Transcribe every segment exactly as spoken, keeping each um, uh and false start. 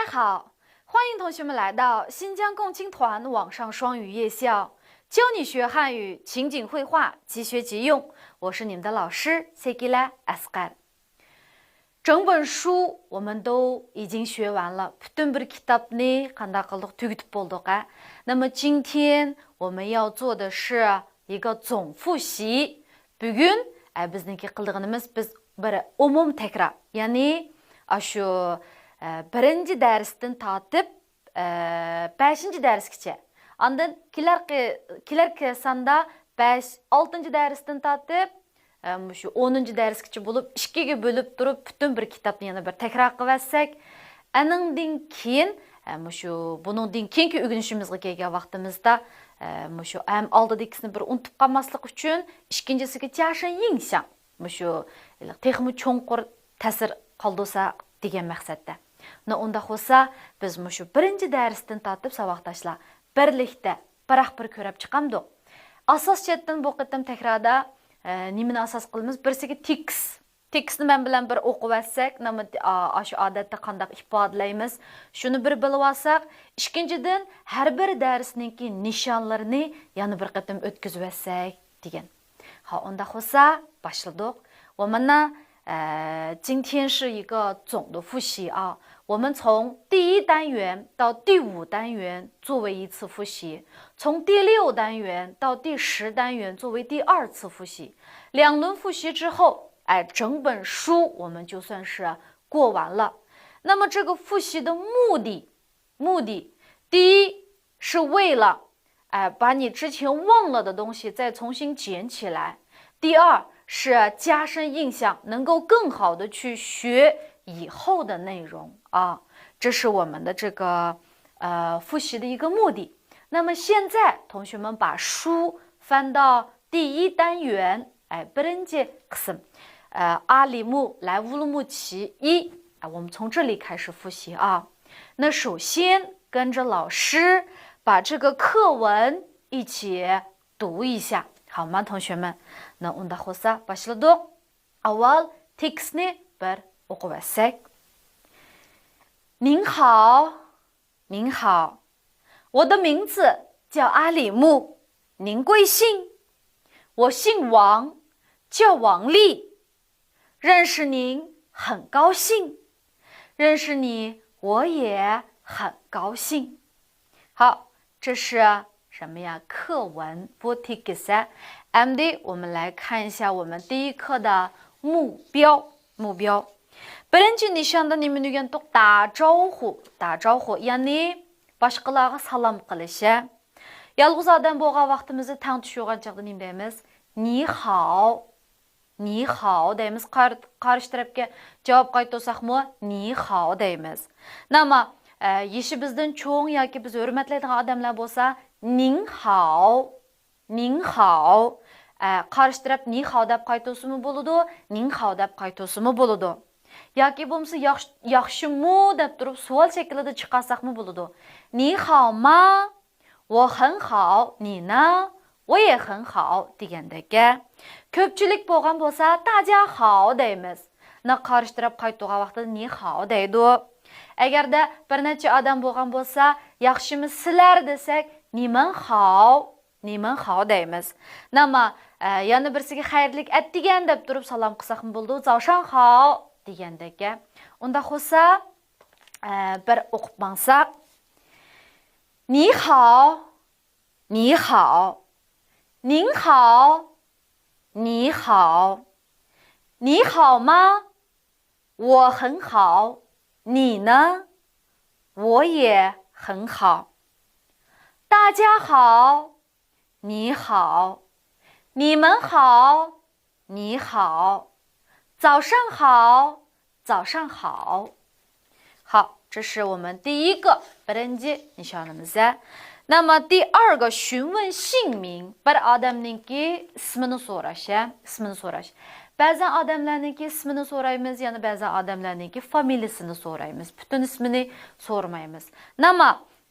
好，欢迎同学们来到新疆共青团网上双语夜校，教你学汉语，情景会话，即学即用。我是你们的老师 Sekila Asqar。整本书我们都已经学完了，پۈتۈن بىر كىتابنى قانداق قىلدۇق، تۈگىتىپ بولدۇق، ھە؟ 那么今天我们要做的是一个总复习。 بۈگۈن، ئە، بىزنىڭكى قىلىدىغىنىمىز، بىز بىر ئومۇم تەكرار، يەنى ئاشۇ، ئە، بىرىنچى دەرستىن تارتىپ، ئە، بەشىنچى دەرسكىچە، ئاندىن كېلەركى، كېلەركى ساندا بەش، ئالتىنچى دەرستىن تارتىپ، ئە، مۇشۇ ئونىنچى دەرسكىچە بولۇپ، ئىككىگە بۆلۈپ تۇرۇپ، پۈتۈن بىر كىتابنى يەنە بىر تەكرار قىلىۋەتسەك، ئەنىڭدىن كېيىن، ئە، مۇشۇ بۇنىڭدىن كېيىنكى ئۆگىنىشىمىزگە كەلگەن ۋاقتىمىزدا، ئە، مۇشۇ ھەم ئالدىدىكىسىنى بىر ئۇنتۇپ قالماسلىق ئۈچۈن، ئىككىنچىسىگە جياشېن يىڭشياڭ، مۇشۇ تېخىمۇ چوڭقۇر تەسىر قالدۇرسا دېگەن مەقسەتتە. نە ئۇنداق بولسا، بىز مۇشۇ بىرىنچى دەرستىن تارتىپ ساۋاقداشلار بىرلىكتە بىراق بىر كۆرۈپ چىقامدۇق. ئاساس جەھەتتىن بۇ قېتىم تەكراردا، ئە، نېمىنى ئاساس قىلىمىز؟ بىرسىگە تېكىست. تېكىستنى مەن بىلەن بىر ئوقۇۋەتسەك، نېمە، ئا-، ئاشۇ ئادەتتە قانداق ئىپادىلەيمىز؟ شۇنى بىر بىلىۋالساق، ئىككىنچىدىن، ھەر بىر دەرسنىڭكى نىشانلىرىنى يەنە بىر قېتىم ئۆتكۈزۈۋەتسەك دېگەن. 好，ئۇنداق بولسا باشلىدۇق. 我们呢，呃，今天是一个总的复习啊。我们从第一单元到第五单元作为一次复习，从第六单元到第十单元作为第二次复习。两轮复习之后，哎，整本书我们就算是过完了。那么这个复习的目的，目的，第一是为了，哎，把你之前忘了的东西再重新捡起来。第二是加深印象，能够更好的去学以后的内容啊。这是我们的这个，呃，复习的一个目的。那么现在同学们把书翻到第一单元，哎， بىرىنچى قىسىم، 呃，阿里木莱乌鲁木齐一，哎，我们从这里开始复习啊。那首先跟着老师把这个课文一起读一下，好吗，同学们？ نە ئۇنداق بولسا باشلىدۇق. ئاۋۋال تېكىستنى بىر ئوقۇۋەتسەك. 您好，您好，我的名字叫阿里木，您贵姓？我姓王，叫王丽。认识您很高兴，认识你我也很高兴。 好，这是什么呀？课文， بۇ تېكىست. ئەمدى 我们来看一下我们第一课的目标，目标. بىرىنچى نىشاندا نېمىنى ئۆگەندۇق؟ 打招呼، 打招呼، يەنى باشقىلارغا سالام قىلىش. يالغۇز ئادەم بولغان ۋاقتىمىزدا تەڭتۇش يوغان چاغدا نېمە دەيمىز؟ 你好. 你好 دەيمىز. قار-، قارشى تەرەپكە جاۋاب قايتۇرساقمۇ 你好 دەيمىز. نەما، ئە، يېشى بىزدىن چوڭ ياكى بىز ھۆرمەتلەيدىغان ئادەملەر بولسا 您好، 您好. ئە، قارشى تەرەپ 你好 دەپ قايتۇرسىمۇ بولىدۇ، 您好 دەپ قايتۇرسىمۇ بولىدۇ. ياكى بولمىسا ياخش-، ياخشىمۇ دەپ تۇرۇپ سوئال شەكلىدە چىقارساقمۇ بولىدۇ. 你好吗؟ 我很好，你呢؟ 我也很好 دېگەندەك. كۆپچىلىك بولغان بولسا 大家好 دەيمىز. نە قارشى تەرەپ قايتۇرغان ۋاقتىدا 你好 دەيدۇ. ئەگەردە بىر نەچچە ئادەم بولغان بولسا، ياخشىمۇ سىلەر دېسەك، 你们好، 你们好 دەيمىز. نەما، ئە، يەنە بىرسىگە خەيرلىك ئەتىگەن دەپ تۇرۇپ سالام قىلساقمۇ بولىدۇ، 早上好 دېگەندەك. ئۇنداق بولسا، ئە، بىر ئوقۇپ ماڭساق. 你好，你好，您好，你好，你好吗？我很好，你呢？我也很好。大家好，你好，你们好，你好，早上好，早上好。 好，这是我们第一个 بىرىنچى نىشانىمىز. 那么第二个 询问姓名، بىر ئادەمنىڭكى ئىسمىنى سوراش، ھە، ئىسمىنى سوراش. بەزى ئادەملەرنىڭكى ئىسمىنى سورايمىز، يەنە بەزى ئادەملەرنىڭكى فامىلىسىنى سورايمىز. پۈتۈن ئىسمىنى سورىمايمىز. نەما،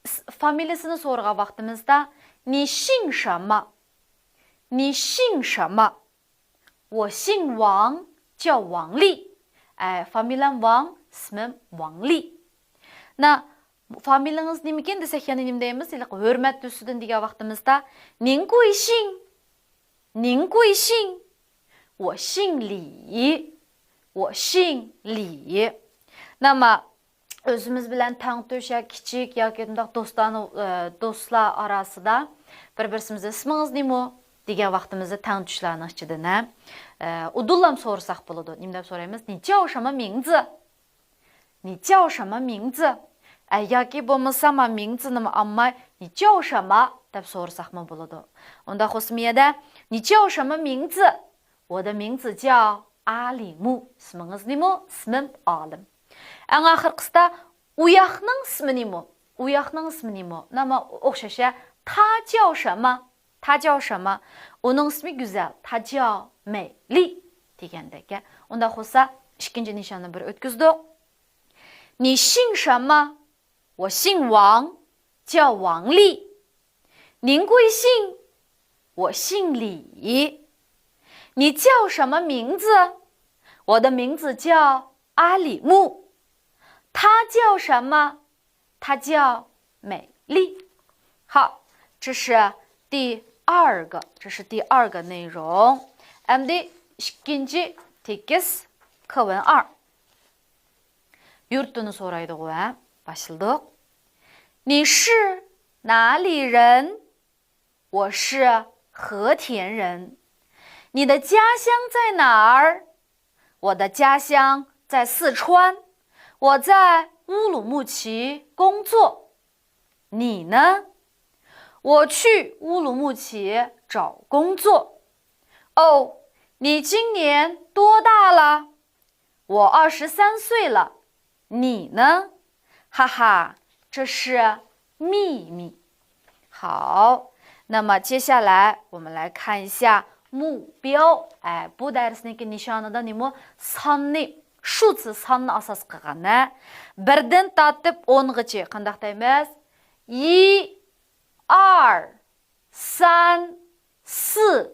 ئىس-، فامىلىسىنى سورىغان ۋاقتىمىزدا 你姓什么؟ 你姓什么？ 我姓王，叫王丽。 ئە، فامىلەم ۋاڭ، ئىسمىم ۋاڭلى. نا، فامىلىڭىز نېمىكىن دېسەك، يەنە نېمە دەيمىز؟ ھېلىقى ھۆرمەت تۈسىدىن دېگەن ۋاقتىمىزدا، 您贵姓؟ 您贵姓؟ 我姓李. 我姓李. ناما، ئۆزىمىز بىلەن تەڭتۇش يا كىچىك ياكى مۇنداق دوستانە، ئە، دوستلار ئاراسىدا بىر-بىرسىمىزدىن «ئىسمىڭىز نېمە؟» دېگەن ۋاقتىمىزدا تەڭتۇشلارنىڭ ئىچىدىن، ھە، ئە، ئۇدۇللام سورىساق بولىدۇ. نېمە دەپ سورايمىز؟ 你叫什么名字؟ 你叫什么名字؟ ئە، ياكى بولمىسا ما 名字نىمۇ ئالماي، 你叫什么؟ دەپ سورىساقمۇ بولىدۇ. ئۇنداق بولسا مۇ يەردە، 你叫什么名字؟ 我的名字叫阿里木. ئىسمىڭىز نېمە؟ ئىسمىم ئالىم. ئەڭ ئاخىرقىسىدا، ئۇياقنىڭ ئىسمى نېمە؟ ئۇياقنىڭ ئىسمى نېمە؟ ناما ئوخشاش، 他叫什么؟ 他叫什么؟ ئۇنىڭ ئىسمى گۈزەل. 他叫美丽 دېگەندەك. ئۇنداق بولسا، ئىككىنچى نىشاننى بىر ئۆتكۈزدۇق. 你姓什么？ 我姓王，叫王丽。 您贵姓？ 我姓李。 你叫什么名字？ 我的名字叫阿里木。 他叫什么？ 他叫美丽。 好，这是第二个，这是第二个内容。 ئەمدى ئىككىنچى تېكىست، 课文二. يۇرتىنى سورايدىغۇ، ھە؟ باشلىدۇق. 你是哪里人？ 我是和田人。 你的家乡在哪儿？ 我的家乡在四川。 我在乌鲁木齐工作。 你呢？ 我去乌鲁木齐找工作。 哦，你今年多大了？ 我二十三岁了。 你呢？ 哈哈，这是秘密。 好，那么接下来我们来看一下目标。 ئە، بۇ دەرسنىڭكى نىشانىدا نېمە؟ ساننى، 数字 ساننى ئاساس قىلغان، ھە؟ بىردىن تارتىپ ئونغىچە قانداق دەيمىز؟ 一، 二، 三، 四،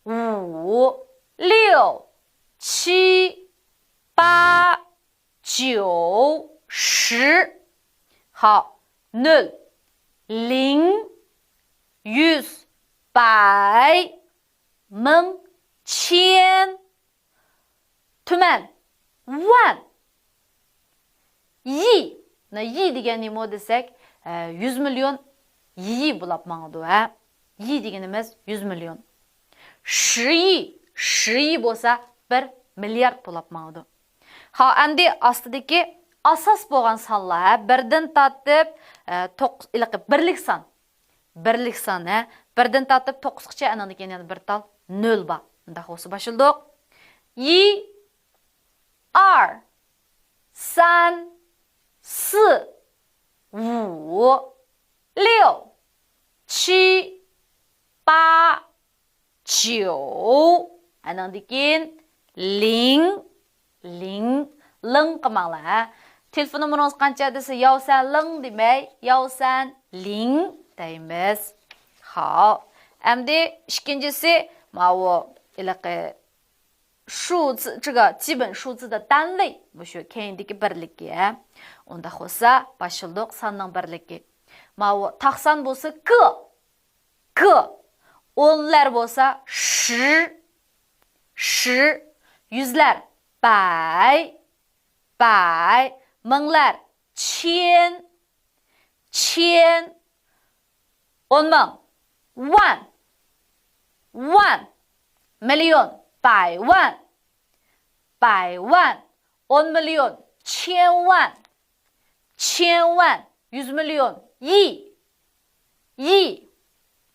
五， 六， 七， 八， 九， 十。 好， نۆل، 零، 100، 百، 1000، 千، 万، 万。 亿. 那亿 دېگەن نېمە دېسەك، ئە، 100 مىليون يى بولاپ ماڭىدۇ، ھە؟ يى دېگىنىمىز 100 مىليون. 十亿، 十亿 بولسا بىر مىليارد بولاپ ماڭىدۇ. ھا، ئەمدى ئاستىدىكى ئاساس بولغان سانلار، ھە، بىردىن تارتىپ، ئە، توققۇز، ھېلىقى بىرلىك سان. بىرلىك سان، ھە. بىردىن تارتىپ توققۇزغىچە، ئانىڭدىن كېيىن يەنە بىر تال نۆل بار. مۇنداق بولسا باشلىدۇق. 一، 二، 三، 四، 五، 六， 七، 八، 九. ئانىڭدىن كېيىن لىڭ، لىڭ، لىڭ قىلماڭلار، ھە. تېلېفون نومۇرىڭىز قانچە دېسە، ياۋسەن لىڭ دېمەي، ياۋسەن لىڭ دەيمىز. خاپ. ئەمدى ئىككىنچىسى، ماۋۇ، ھېلىقى 数字، 这个基本数字的单位، مۇشۇ كەينىدىكى بىرلىكى، ھە. ئۇنداق بولسا، باشلىدۇق، ساننىڭ بىرلىكى. ماۋۇ تاق سان بولسا ك، ك. ئونلار بولسا 十، 十. يۈزلەر 百، 百. مىڭلار 千، 千. ئون مىڭ 万، 万. مىليون 百万، 百万. ئون مىليون 千万، 千万. يۈز مىليون 亿، 亿.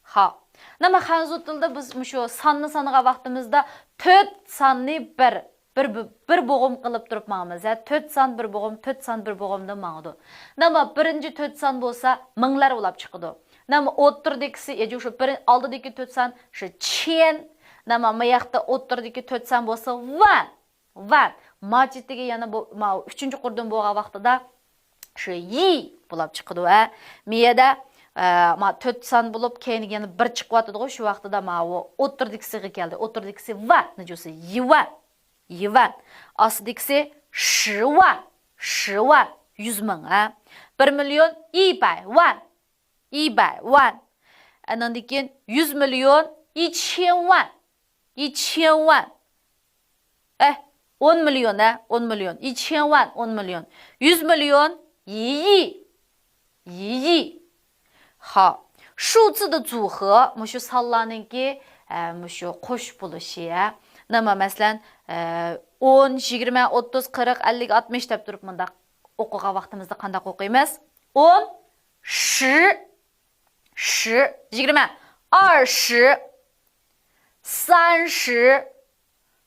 خاپ. نېمە، خەنزۇ تىلىدا بىز مۇشۇ ساننى سانىغان ۋاقتىمىزدا تۆت ساننى بىر، بىر، بىر بوغۇم قىلىپ تۇرۇپ ماڭىمىز، ھە؟ تۆت سان بىر بوغۇم، تۆت سان بىر بوغۇمدىن ماڭىدۇ. نېمە، بىرىنچى تۆت سان بولسا مىڭلار بولاپ چىقىدۇ. نېمە، ئوتتۇرىدىكىسى، يا شۇ بىر، ئالدىدىكى تۆت سان شۇ چيەن. نېمە، ما ياقتا ئوتتۇرىدىكى تۆت سان بولسا ۋەن. ۋەن. ما چېتىگە يەنە بۇ، ما ئۈچىنچى قۇردىن بولغان ۋاقتىدا شۇ يى بولاپ چىقىدۇ، ھە. مىيەدە، ئە، ما تۆت سان بولۇپ، كەينىگە يەنە بىر چىقىۋاتىدىغۇ، شۇ ۋاقتىدا ماۋۇ ئوتتۇرىدىكىسىگە كەلدى. ئوتتۇرىدىكىسى ۋەن، نىجۇسى يىۋەن. يىۋەن. ئاستىدىكىسى شىۋەن، شىۋەن، يۈز مىڭ، ھە. بىر مىليون 一百万، 一百万. ئانىڭدىن كېيىن يۈز مىليون 一千万، 一千万. ئە، ئون مىليون، ئە، ئون مىليون. 一千万، ئون مىليون. يۈز مىليون 一亿، 一亿. 好，数字的组合، مۇشۇ سانلارنىڭكى، ئە، مۇشۇ قوشۇپ بولۇشى، ئە. نېمە، مەسىلەن، ئە، ئون، يىگىرمە، ئوتتۇز، قىرىق، ئەللىك، ئاتمىش دەپ تۇرۇپ مۇنداق ئوقۇغان ۋاقتىمىزدا قانداق ئوقۇيمىز؟ ئون، 十، 十، يىگىرمە، 二十، 三十،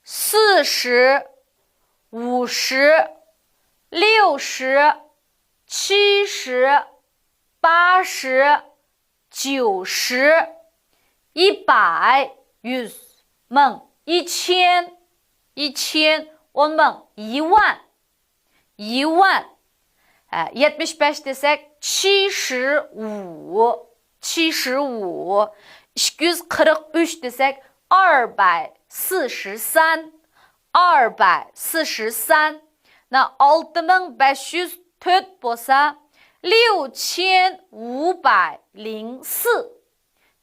四十، 五十، 六十， 七十， 八十， 九十， 一百， يۈز، 100، 一千، 一千، 10 000، 一万، 一万. ئە، يەتمىش بەش دېسەك، 七十五، 七十五. ئىككى يۈز قىرىق ئۈچ دېسەك، 二百四十三، 二百四十三. 那 ئالتە مىڭ بەش يۈز تۆت بولسا، 六千五百零四،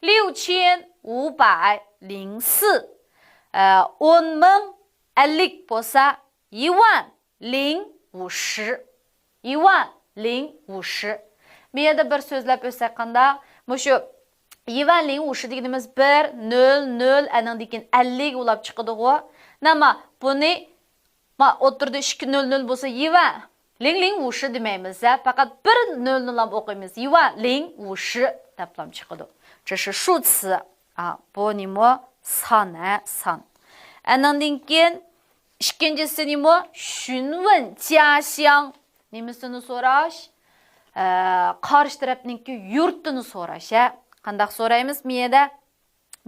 六千五百零四. ئە، 10 050 بولسا، 一万零五十، 一万零五十. بۇ يەردە بىر سۆزلەپ ئۆتسەك قانداق؟ مۇشۇ 一万零五十 دېگىنىمىز بىر، نۆل، نۆل، ئانىڭدىن كېيىن ئەللىك بولاپ چىقىدىغۇ. نېمە، بۇنى، ما، ئوتتۇرىدا ئىككى نۆل نۆل بولسا، 一万零零五十 دېمەيمىز، ھە؟ پەقەت بىر نۆل نۆل ھەم ئوقۇيمىز. 一万零五十 دەپلام چىقىدۇ. 这是数词. ئا، بۇ نېمە؟ سان، ھە، سان. ئانىڭدىن كېيىن ئىككىنچىسى نېمە؟ 询问家乡. نېمىسىنى سوراش؟ ئە، قارشى تەرەپنىڭكى يۇرتىنى سوراش، ھە. قانداق سورايمىز بۇ يەردە؟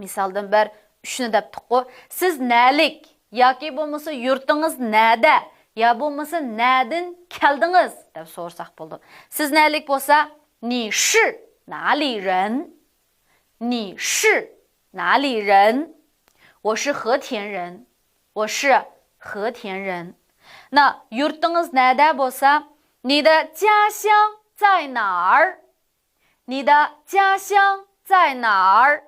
مىسالدىن بىر ئۈچنى دەپتۇققۇ. سىز نەلىك؟ ياكى بولمىسا يۇرتىڭىز نەدە؟ يا بولمىسا نەدىن كەلدىڭىز؟ دەپ سورىساق بولىدۇ. سىز نەلىك بولسا، 你是哪里人؟ 你是哪里人？ 我是和田人。 我是和田人。 نا، يۇرتىڭىز نەدە بولسا، 你的家乡在哪儿؟ 你的家乡在哪儿？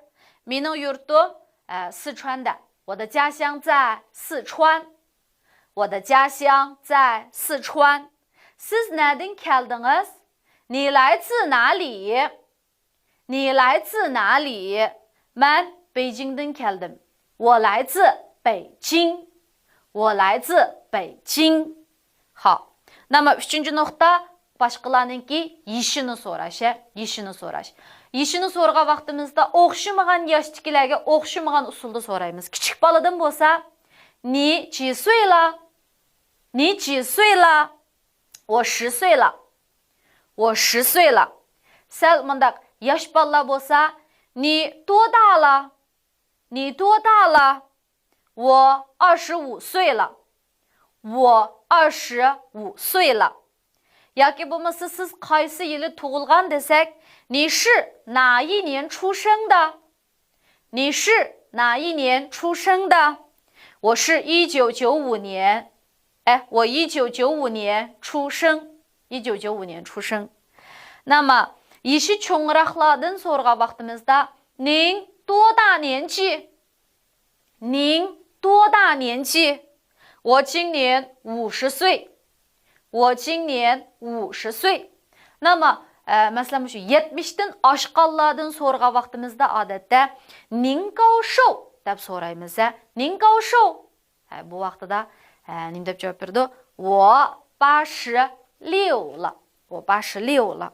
مېنىڭ يۇرتۇم، ئە، سىچۈەندە. 我的家乡在四川。 我的家乡在四川。 سىز نەدىن كەلدىڭىز؟ 你来自哪里？ 你来自哪里؟ مەن بېيجىڭدىن كەلدىم. 我来自北京。 我来自北京。 好. نېمە، ئۈچىنچى نۇقتا، باشقىلارنىڭكى يېشىنى سوراش، ھە؟ يېشىنى سوراش. يېشىنى سورىغان ۋاقتىمىزدا ئوخشىمىغان ياشتىكىلەرگە ئوخشىمىغان ئۇسۇلدا سورايمىز. كىچىك بالىدىن بولسا، 你几岁了؟ 你几岁了؟ 我十岁了。 我十岁了。 سەل مۇنداق ياش بالىلار بولسا، 你多大了؟ 你多大了？ 我二十五岁了。 我二十五岁了。 ياكى بولمىسا سىز قايسى يىلى تۇغۇلغان دېسەك، 你是哪一年出生的؟ 你是哪一年出生的？ 我是一九九五年。 ئە، 我一九九五年出生。 一九九五年出生。 نېمە، يېشى چوڭراقلاردىن سورىغان ۋاقتىمىزدا، 您多大年纪？ 您多大年纪？ 我今年五十岁。 我今年五十岁。 نېمە، ئە، مەسىلەن، مۇشۇ يەتمىشتىن ئاشقانلاردىن سورىغان ۋاقتىمىزدا ئادەتتە، 您高寿 دەپ سورايمىز، ھە؟ 您高寿. ھە، بۇ ۋاقتىدا، ھە، نېمە دەپ جاۋاب بېرىدۇ؟ 我八十六了。 我八十六了。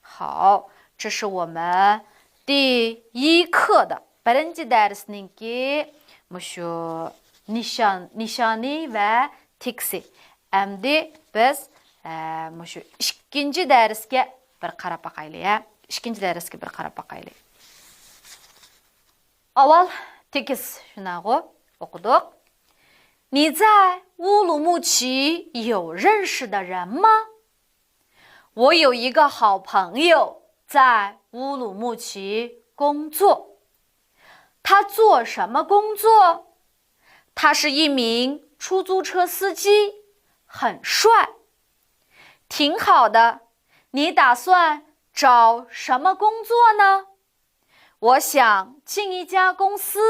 好，这是我们第一课的 بىرىنچى دەرسنىڭكى مۇشۇ نىشان، نىشانى ۋە تېكىستى. ئەمدى بىز، ئە، مۇشۇ ئىككىنچى دەرسكە بىر قاراپ باقايلى، ھە؟ ئىككىنچى دەرسكە بىر قاراپ باقايلى. ئاۋۋال تېكىست شۇنداقغۇ؟ ئوقۇدۇق. 你在乌鲁木齐有认识的人吗？ 我有一个好朋友在乌鲁木齐工作。他做什么工作？他是一名出租车司机，很帅。挺好的，你打算找什么工作呢？我想进一家公司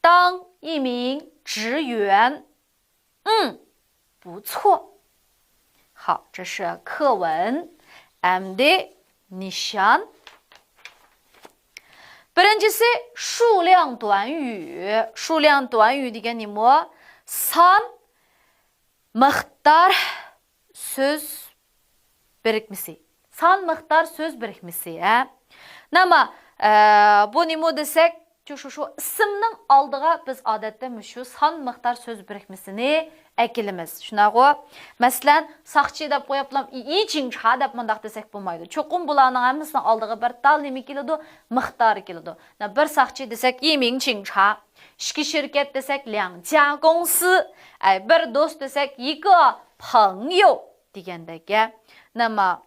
当一名职员。嗯，不错。好，这是课文。ئەمدى نىشان. بىرىنچىسى، 数量短语. 数量短语 دېگەن نېمە؟ سان، مىقدار، سۆز بىرىكمىسى. سان، مىقدار، سۆز بىرىكمىسى، ھە؟ نېمە، ئە، بۇ نېمە دېسەك، شۇ، شۇ، شۇ ئىسىمنىڭ ئالدىغا بىز ئادەتتە مۇشۇ سان، مىقدار، سۆز بىرىكمىسىنى ئەكېلىمىز. شۇنداقغۇ؟ مەسىلەن، ساقچى دەپ قويۇپلا، ئى، ئى، جىڭچا دەپ مۇنداق دېسەك بولمايدۇ. چوقۇم بۇلارنىڭ ھەممىسىنىڭ ئالدىغا بىر تال نېمە كېلىدۇ؟ مىقدار كېلىدۇ. نە، بىر ساقچى دېسەك، 一名警察. ئىككى شىركەت دېسەك، 两家公司. ئەي، بىر دوست دېسەك، 一个朋友 دېگەندەك. نېمە،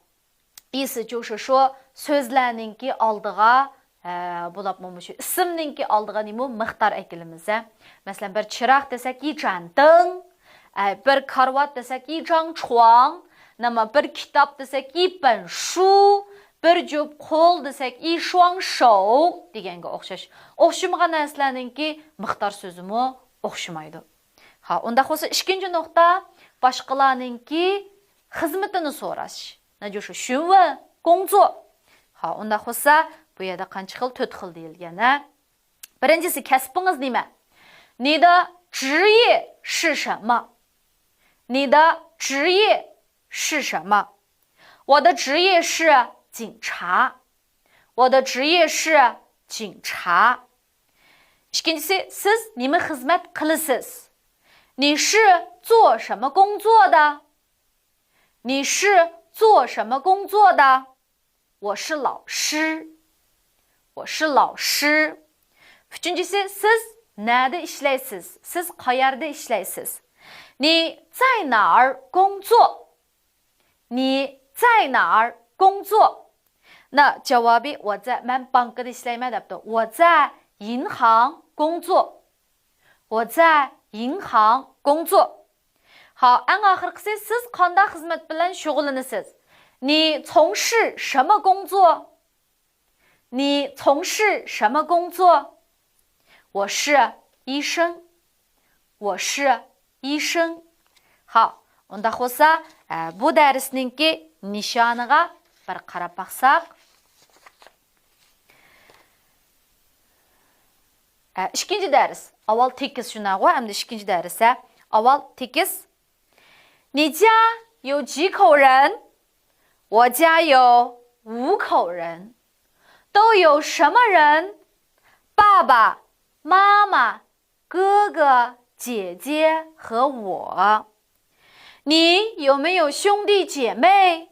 ئىسى چۇ شۇ شۇ سۆزلەرنىڭكى ئالدىغا، ئە، بولۇپمۇ مۇشۇ ئىسىمنىڭكى ئالدىغا نېمە مىقدار ئەكېلىمىز، ھە؟ مەسىلەن، بىر چىراغ دېسەك، 一盏灯. ئە، بىر كارىۋات دېسەك، 一张床. نېمە، بىر كىتاب دېسەك، 一本书. بىر جۈپ قول دېسەك، 一双手 دېگەنگە ئوخشاش. ئوخشىمىغان نەرسىلەرنىڭكى مىقدار سۆزىمۇ ئوخشىمايدۇ. ھا، ئۇنداق بولسا ئىككىنچى نۇقتا، باشقىلارنىڭكى خىزمىتىنى سوراش. 那就是询问工作. ھا، ئۇنداق بولسا بۇ يەردە قانچە خىل؟ تۆت خىل دېيىلگەن، ھە؟ بىرىنچىسى، كەسپىڭىز نېمە؟ 你的职业是什么？你的职业是什么？我的职业是警察。我的职业是警察。 ئىككىنچىسى، سىز نېمە خىزمەت قىلىسىز؟ 你是做什么工作的？你是做什么工作的？我是老师。我是老师。 ئۈچىنچىسى، سىز نەدە ئىشلەيسىز؟ سىز قەيەردە ئىشلەيسىز؟ 你在哪儿工作？ 你在哪儿工作？ 那 جاۋابى، 我在، مەن بانكىدا ئىشلەيمەن دەپتۇ. 我在银行工作。我在银行工作。 ھا، ئەڭ ئاخىرقىسى، سىز قانداق خىزمەت بىلەن شۇغۇللىنىسىز؟ 你从事什么工作？ 你从事什么工作？ 我是医生。我是医生。 ھا، ئۇنداق بولسا، ئە، بۇ دەرسنىڭكى نىشانىغا بىر قاراپ باقساق. ئە، ئىككىنچى دەرس. ئاۋۋال تېكىست شۇنداقغۇ، ئەمدى ئىككىنچى دەرس، ھە. ئاۋۋال تېكىست. 你家有几口人？我家有五口人。都有什么人？爸爸妈妈、哥哥、姐姐和我。你有没有兄弟姐妹？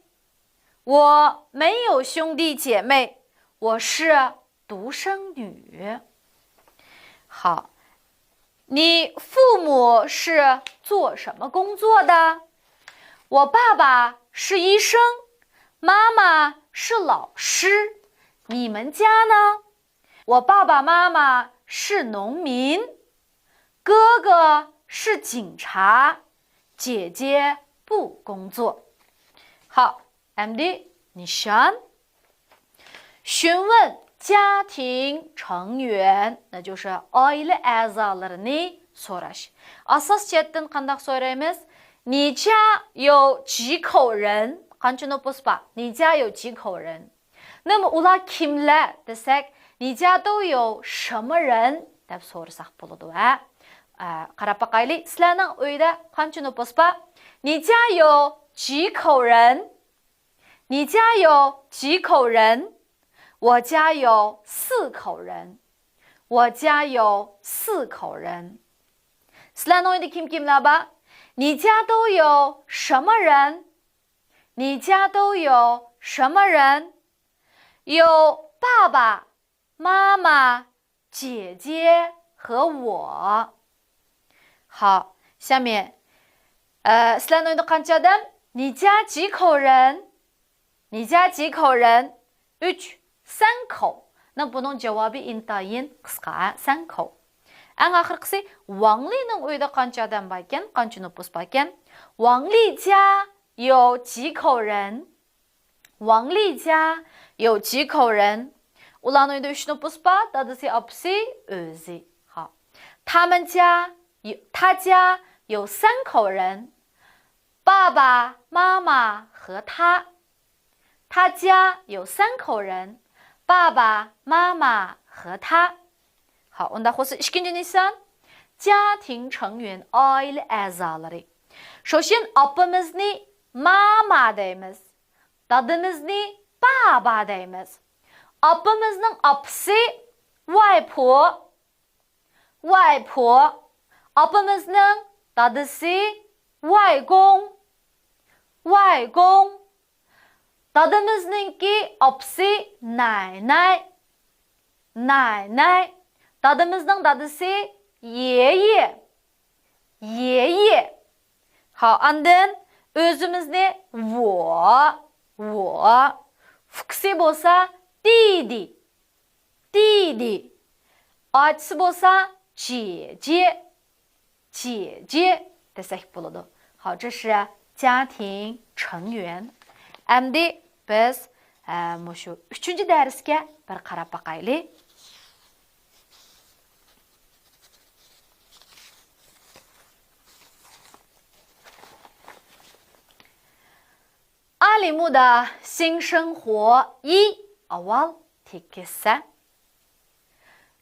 我没有兄弟姐妹，我是独生女。 好，你父母是做什么工作的？我爸爸是医生，妈妈是老师。你们家呢？我爸爸妈妈是农民，哥哥是警察，姐姐不工作。 ھا، ئەمدى نىشان. 询问家庭成员، 那就是 ئائىلە ئەزالىرىنى سوراش. ئاساس جەھەتتىن قانداق سورايمىز؟ 你家有几口人؟ قانچە نوپۇس بار؟ 你家有几口人؟ نېمە، ئۇلار كىملەر دېسەك، 你家都有什么人 دەپ سورىساق بولىدۇ، ھە؟ ئە، قاراپ باقايلى، سىلەرنىڭ ئۆيدە قانچە نوپۇس بار؟ 你家有几口人？ 你家有几口人？我家有四口人。我家有四口人。 سىلەرنىڭ ئۆيدە كىم كىملەر بار؟ 你家都有什么人？ 你家都有什么人？ 有爸爸妈妈、姐姐和我。 ھا، 下面. ئە، سىلەرنىڭ ئۆيدە قانچە ئادەم؟ 你家几口人؟ 你家几口人؟ ئۈچ، 三口. 那 بۇنىڭ جاۋابى ئىنتايىن قىسقا، ھە، 三口. ئەڭ ئاخىرقىسى، 王丽نىڭ ئۆيىدە قانچە ئادەم باركەن، قانچە نوپۇس باركەن؟ 王丽家有几口人؟王丽家有几口人؟ ئۇلارنىڭ ئۆيىدە ئۈچ نوپۇس بار، دادىسى، ئاپىسى، ئۆزى. 好. 他们家有，他家有三口人，爸爸妈妈和他。他家有三口人，爸爸妈妈和他。 好, ئۇنداق بولسا ئىككىنچى نىشان، 家庭成员، ئائىلە ئەزالىرى. شوشۇن ئاپىمىزنى ماما دەيمىز، دادىمىزنى بابا دەيمىز. ئاپىمىزنىڭ ئاپىسى 外婆، 外婆. ئاپىمىزنىڭ دادىسى 外公، 外公. دادىمىزنىڭكى ئاپىسى 奶奶، 奶奶. دادىمىزنىڭ دادىسى 爷爷، 爷爷. 好, ئاندىن ئۆزىمىزنى 我،我. ئۇكىسى بولسا 弟弟، 弟弟. ئاچىسى بولسا 姐姐، 姐姐 دېسەك بولىدۇ. 好, 这是家庭成员. ئەمدى بىز، ئە، مۇشۇ ئۈچىنچى دەرسكە بىر قاراپ باقايلى. 阿里木的新生活一. ئاۋۋال تېكىستسە.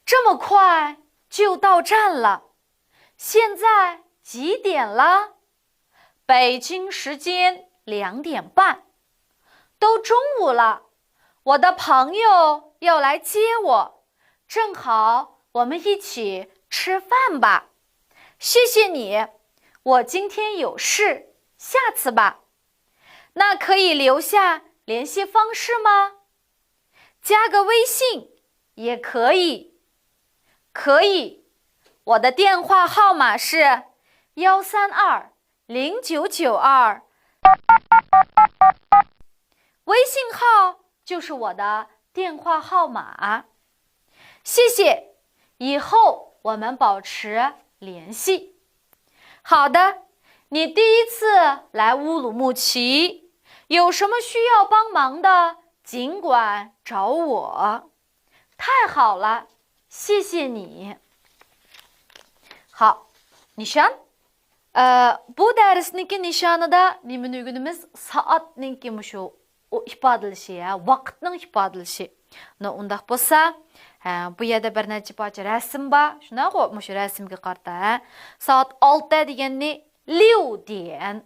这么快就到站了。现在几点了？北京时间两点半。都中午了，我的朋友要来接我，正好我们一起吃饭吧。谢谢你，我今天有事，下次吧。那可以留下联系方式吗？加个微信也可以。可以，我的电话号码是幺三二零九九二。微信号就是我的电话号码。谢谢，以后我们保持联系。好的，你第一次来乌鲁木齐，有什么需要帮忙的，尽管找我。太好了，谢谢你。好, نىشان. ئە، بۇ دەرسنىڭكى نىشانىدا نېمىنى ئۆگىنىمىز؟ سائەتنىڭكى مۇشۇ ئۇ ئىپادىلىشى، ھە، ۋاقىتنىڭ ئىپادىلىشى. نو، ئۇنداق بولسا، ھە، بۇ يەردە بىر نەچچە پارچە رەسىم بار. شۇنداقغۇ؟ مۇشۇ رەسىمگە قارىتا، ھە. سائەت ئالتە دېگەننى 六点،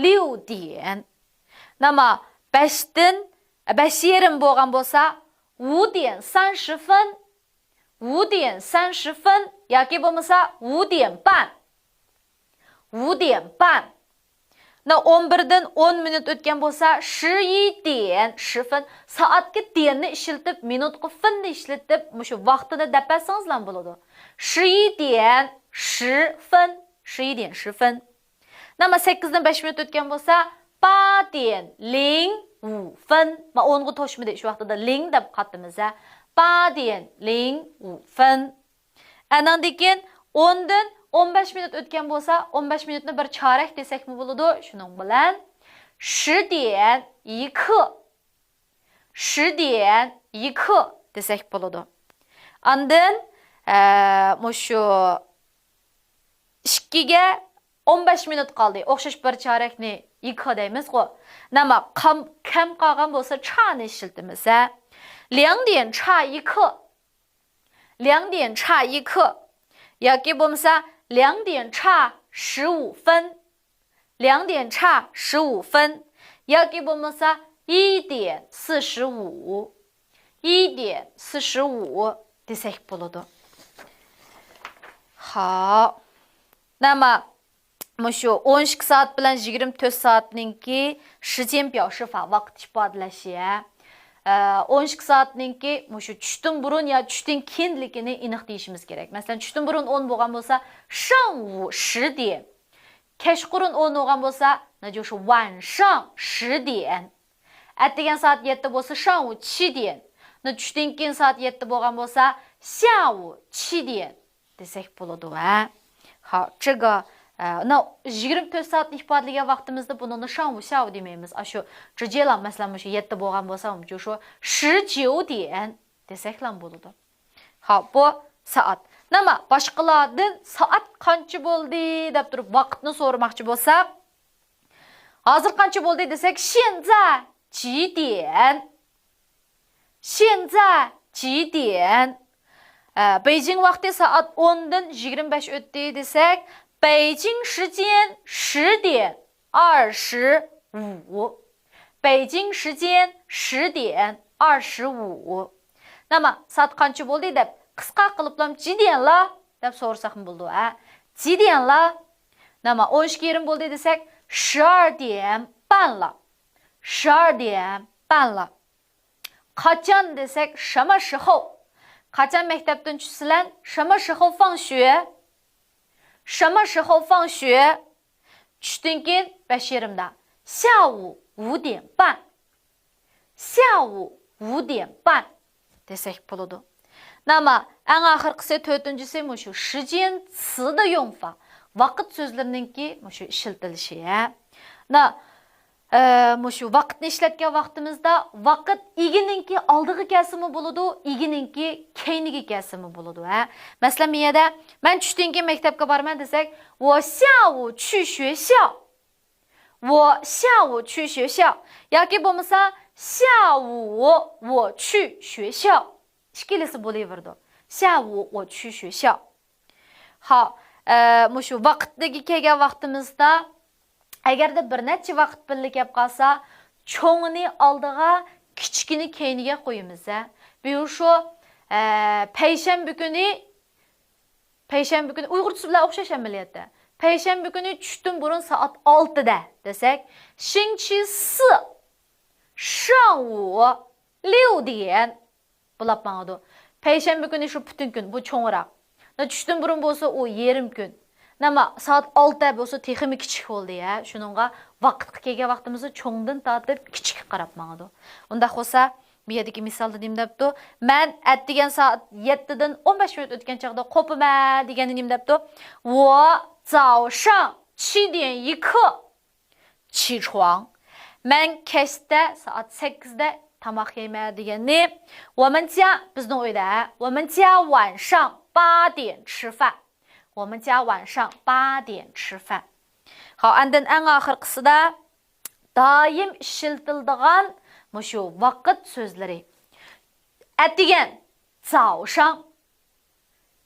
六点. ناما، بەشتىن، بەش يېرىم بولغان بولسا، 五点三十分، 五点三十分 ياكى بولمىسا 五点半، 五点半. نو، ئون بىردىن ئون مىنۇت ئۆتكەن بولسا، 十一点十分. سائەتكە 点نى ئىشلىتىپ، مىنۇتقا 分نى ئىشلىتىپ، مۇشۇ ۋاقتىنى دەپ بەرسىڭىزلا بولىدۇ. 十一点十分، 十一点十分. ناما، سەككىزدىن بەش مىنۇت ئۆتكەن بولسا، 八点零五分. ما ئونغا توشمىدى، شۇ ۋاقتىدا 零 دەپ قاتتىمىز، ھە. 八点零五分. ئەنىڭدىن كېيىن ئوندىن ئون بەش مىنۇت ئۆتكەن بولسا، ئون بەش مىنۇتنى بىر چارەك دېسەكمۇ بولىدۇ. شۇنىڭ بىلەن 十点一刻، 十点一刻 دېسەك بولىدۇ. ئاندىن، ئە، مۇشۇ ئىككىگە ئون بەش مىنۇت قالدى. ئوخشاش بىر چارەكنى 一刻 دەيمىزغۇ. ناما، قام-، كەم قالغان بولسا 差 نى ئىشلىتىمىز، ھە. 两点差一刻، 两点差一刻 ياكى بولمىسا 两点差十五分، 两点差十五分 ياكى بولمىسا 一点四十五، 一点四十五 دېسەك بولىدۇ. خاپ. ناما، مۇشۇ ئون ئىككى سائەت بىلەن يىگىرمە تۆت سائەتنىڭكى 时间表示法، ۋاقىت ئىپادىلەش، ھە. ئە، ئون ئىككى سائەتنىڭكى مۇشۇ چۈشتىن بۇرۇن يا چۈشتىن كېيىنلىكىنى ئېنىق دېيىشىمىز كېرەك. مەسىلەن، چۈشتىن بۇرۇن ئون بولغان بولسا، 上午十点. كەچقۇرۇن ئون بولغان بولسا، 那就是晚上十点. ئەتىگەن سائەت يەتتە بولسا، 上午七点. 那 چۈشتىن كېيىن سائەت يەتتە بولغان بولسا، 下午七点 دېسەك بولىدۇ، ھە. 好，这个， ئە، مانا يىگىرمە تۆت سائەتنى ئىپادىلىگەن ۋاقتىمىزدا بۇنىڭدا 上午، 下午 دېمەيمىز. ئاشۇ 直接لا، مەسىلەن، مۇشۇ يەتتە بولغان بولسا، شۇ 十九点 دېسەكلا بولىدۇ. ھاپ، بۇ سائەت. نېمە، باشقىلاردىن سائەت قانچە بولدى دەپ تۇرۇپ ۋاقىتنى سورىماقچى بولساق، ھازىر قانچە بولدى دېسەك، 现在几点؟ 现在几点؟ ئە، بېيجىڭ ۋاقتى سائەت ئوندىن يىگىرمە بەش ئۆتتى دېسەك، 北京时间十点二十五. 北京时间十点二十五. نېمە، سائەت قانچە بولدى دەپ قىسقا قىلىپلام 几点了 دەپ سورىساقمۇ بولىدۇ، ھە؟ 几点了؟ نېمە، ئون ئىككى يېرىم بولدى دېسەك، 十二点半了. 十二点半了. قاچان دېسەك، 什么时候؟ قاچان مەكتەپتىن چۈشىسىلەر؟ 什么时候放学؟ 什么时候放学؟ چۈشتىن كېيىن بەش يېرىمدا. 下午五点半. 下午五点半 دېسەك بولىدۇ. نېمە، ئەڭ ئاخىرقىسى، تۆتىنچىسى مۇشۇ 时间词的用法، ۋاقىت سۆزلىرىنىڭكى مۇشۇ ئىشلىتىلىشى، ھە. نا، ئە، مۇشۇ ۋاقىتنى ئىشلەتكەن ۋاقتىمىزدا ۋاقىت ئىگىنىڭكى ئالدىغا كەلسىمۇ بولىدۇ، ئىگىنىڭكى كەينىگە كەلسىمۇ بولىدۇ، ھە. مەسىلەن، بۇ يەردە مەن چۈشتىن كېيىن مەكتەپكە بارىمەن دېسەك، 我下午去学校. 我下午去学校. ياكى بولمىسا، 下午我去学校. ئىككىلىسى بولۇۋېرىدۇ. 下午我去学校. ھا، ئە، مۇشۇ ۋاقىتلىقى كەلگەن ۋاقتىمىزدا، ئەگەردە بىر نەچچە ۋاقىت بىللە كەپ قالسا، چوڭىنى ئالدىغا، كىچىكىنى كەينىگە قويىمىز، ھە. بۇ شۇ، ئە، پەيشەنبە كۈنى، پەيشەنبە كۈنى ئۇيغۇرچىسى بىلەن ئوخشاش ئەمەلىيەتتە. پەيشەنبە كۈنى چۈشتىن بۇرۇن سائەت ئالتىدە دېسەك، 星期四上午六点 بولاپ ماڭىدۇ. پەيشەنبە كۈنى شۇ پۈتۈن كۈن، بۇ چوڭراق. نە چۈشتىن بۇرۇن بولسا ئۇ يېرىم كۈن. نەما سائەت ئالتە بولسا تېخىمۇ كىچىك بولدى، ھە. شۇنىڭغا ۋاقىتقا كەلگەن ۋاقتىمىزدا چوڭدىن تارتىپ كىچىككە قاراپ ماڭىدۇ. ئۇنداق بولسا، بۇ يەردىكى مىسالدا نېمە دەپتۇ؟ مەن ئەتىگەن سائەت يەتتىدىن ئون بەش مىنۇت ئۆتكەن چاغدا قوپىمەن دېگەندە نېمە دەپتۇ؟ 我早上七点一刻 起床. مەن كەچتە سائەت سەككىزدە تاماق يەيمەن دېگەننى، 我们家، بىزنىڭ ئۆيدە، 我们家晚上八点吃饭. 我们家晚上八点吃饭. ھاۋ، ئاندىن ئەڭ ئاخىرقىسىدا دائىم ئىشلىتىلىدىغان مۇشۇ ۋاقىت سۆزلىرى. ئەتىگەن، 早上،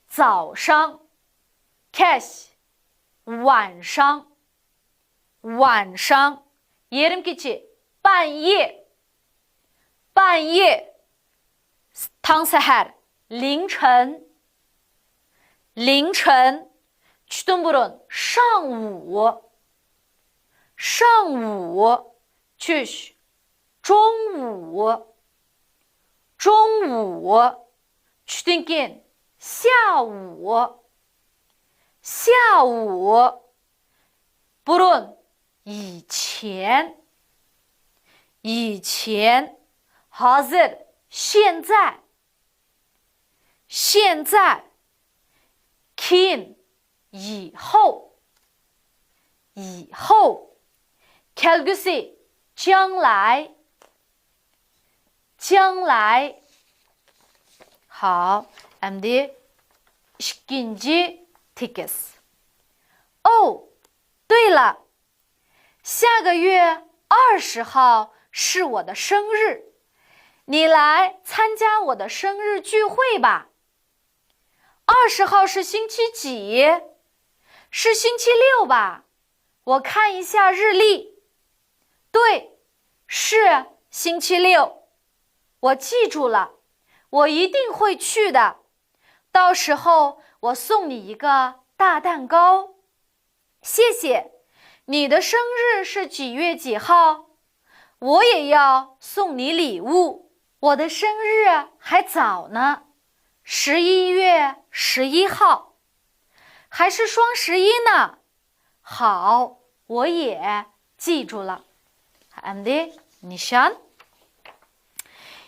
早上. كەچ، 晚上. 晚上. يېرىم كېچە، 半夜. 半夜. تاڭ سەھەر، 凌晨. 凌晨. چۈشتىن بۇرۇن، 上午. 上午. چۈش، 中午. 中午. چۈشتىن كېيىن، 下午. 下午. بۇرۇن، 以前. 以前. ھازىر، 现在. 现在. كېيىن، 以后. 以后. كەلگۈسى، 将来. 将来. ھاۋ، ئەمدى ئىككىنچى تېكىست. 哦，对了， 下个月二十号是我的生日，你来参加我的生日聚会吧。二十号是星期几？是星期六吧？我看一下日历。对，是星期六。我记住了，我一定会去的。到时候我送你一个大蛋糕。 谢谢。你的生日是几月几号？我也要送你礼物。我的生日还早呢，十一月十一号，还是双十一呢。好，我也记住了。ئەمدى نىشان.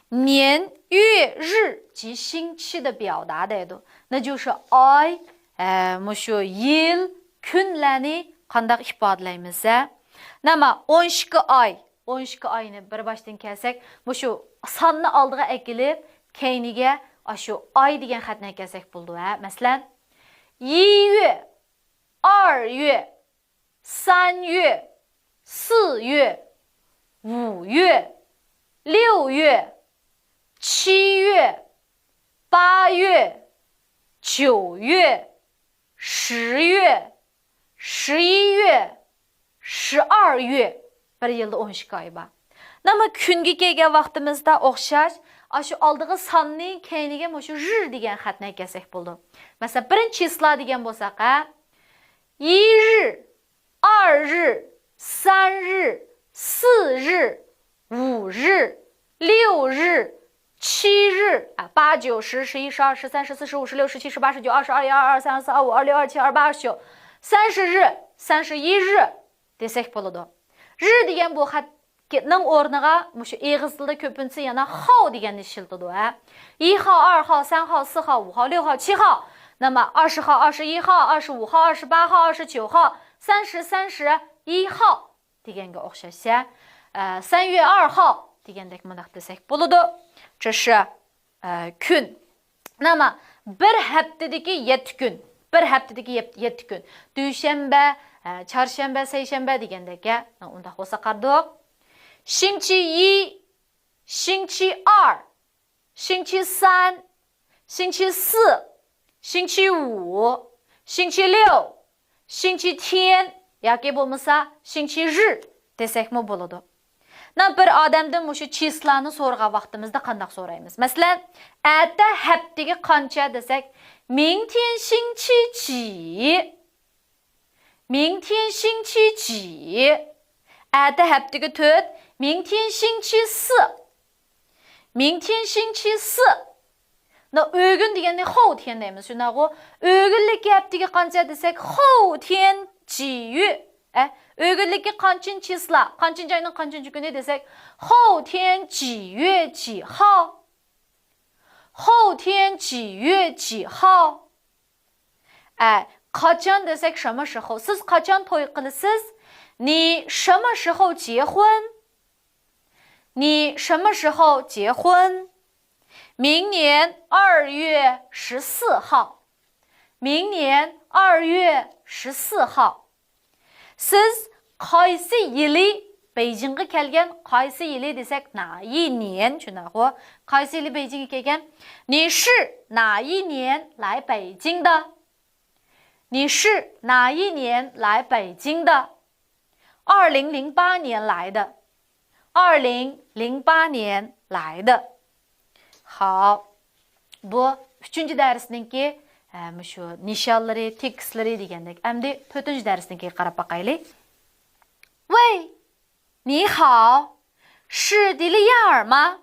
年月日及星期的表达 دەيدۇ. 那就是 ئاي، ئە، مۇشۇ يىل، كۈنلەرنى قانداق ئىپادىلەيمىز ھە؟ نېمە، ئون ئىككى ئاي، ئون ئىككى ئاينى بىر باشتىن كەلسەك، مۇشۇ ساننى ئالدىغا ئەكېلىپ، كەينىگە ئاشۇ ئاي دېگەن خەتنى ئەكەلسەك بولىدۇ ھە. مەسىلەن، 一月، 二月، 三月، 四月، 五月، 六月， 七月， 八月， 九月， 十月， 十一月، 十二月. بىر يىلدا ئون ئىككى ئاي بار. نېمە، كۈنگە كەلگەن ۋاقتىمىزدا ئوخشاش، ئاشۇ ئالدىغا ساننى، كەينىگە مۇشۇ ژ دېگەن خەتنى ئەكەلسەك بولىدۇ. مەسىلەن، بىرىنچى چىسلا دېگەن بولساق ھە، 一日، 二日، 三日، 四日， 五日， 六日， 七日，啊， 八、 九、 十、 十一、 十二、 十三、 十四、 十五、 十六、 十七、 十八、 十九、 二十、 二十一、 二十二、 二十三、 二十四、 二十五、 二十六、 二十七、 二十八、 二十九， 三十日， 三十一日 دېسەك بولىدۇ. ژ دېگەن بۇ خەتنىڭ ئورنىغا مۇشۇ ئېغىز تىلىدا كۆپىنچىسى يەنە خاۋ دېگەننى ئىشلىتىدۇ ھە. 一号، 二号، 三号، 四号， 五号， 六号， 七号. نېمە، 二十号، 二十一号، 二十五号، 二十八号، 二十九号، 三十، 三十一号 دېگەنگە ئوخشاش ھە. 三月二号 دېگەندەك مۇنداق دېسەك بولىدۇ. 这是، ئە، كۈن. نېمە، بىر ھەپتىدىكى يەتتە كۈن. بىر ھەپتىدىكى يەت-، يەتتە كۈن. دۈشەنبە، ئە، چارشەنبە، سەيشەنبە دېگەندەك ھە. ئۇنداق بولسا قارىدۇق. 星期一، 星期二، 星期三، 星期四، 星期五، 星期六، 星期天 ياكى بولمىسا 星期日 دېسەكمۇ بولىدۇ. نە، بىر ئادەمدىن مۇشۇ چىسلانى سورىغان ۋاقتىمىزدا قانداق سورايمىز؟ مەسىلەن، ئەتە ھەپتىگە قانچە دېسەك، 明天星期几؟ 明天星期几؟ ئەتە ھەپتىگە تۆت، 明天星期四. 明天星期四. نە، ئۆگۈن دېگەننى 后天 دەيمىز، شۇنداقغۇ؟ ئۆگۈنلۈككە ھەپتىگە قانچە دېسەك، 后天几月. ئە، ئۆگۈنلۈككە قانچىنچى چىسلا، قانچىنچى ئاينىڭ قانچىنچى كۈنى دېسەك، 后天几月几号. 后天几月几号. ئە، قاچان دېسەك، 什么时候. سىز قاچان توي قىلىسىز؟ 你什么时候结婚؟ 你什么时候结婚？ 明年二月十四号. 明年二月十四号. سىز قايسى يىلى بېيجىڭغا كەلگەن؟ قايسى يىلى دېسەك، 哪一年 شۇنداقغۇ؟ قايسى يىلى بېيجىڭغا كەلگەن؟ 你是哪一年来北京的؟ 你是哪一年来北京的？ 二零零八年来的. 二零零八年来的. 好. بۇ ئۈچىنچى دەرسنىڭكى، ئە، مۇشۇ نىشانلىرى، تېكىستلىرى دېگەندەك. ئەمدى تۆتىنچى دەرسنىڭكىگە قاراپ باقايلى. 喂، 你好，是迪利亚尔吗？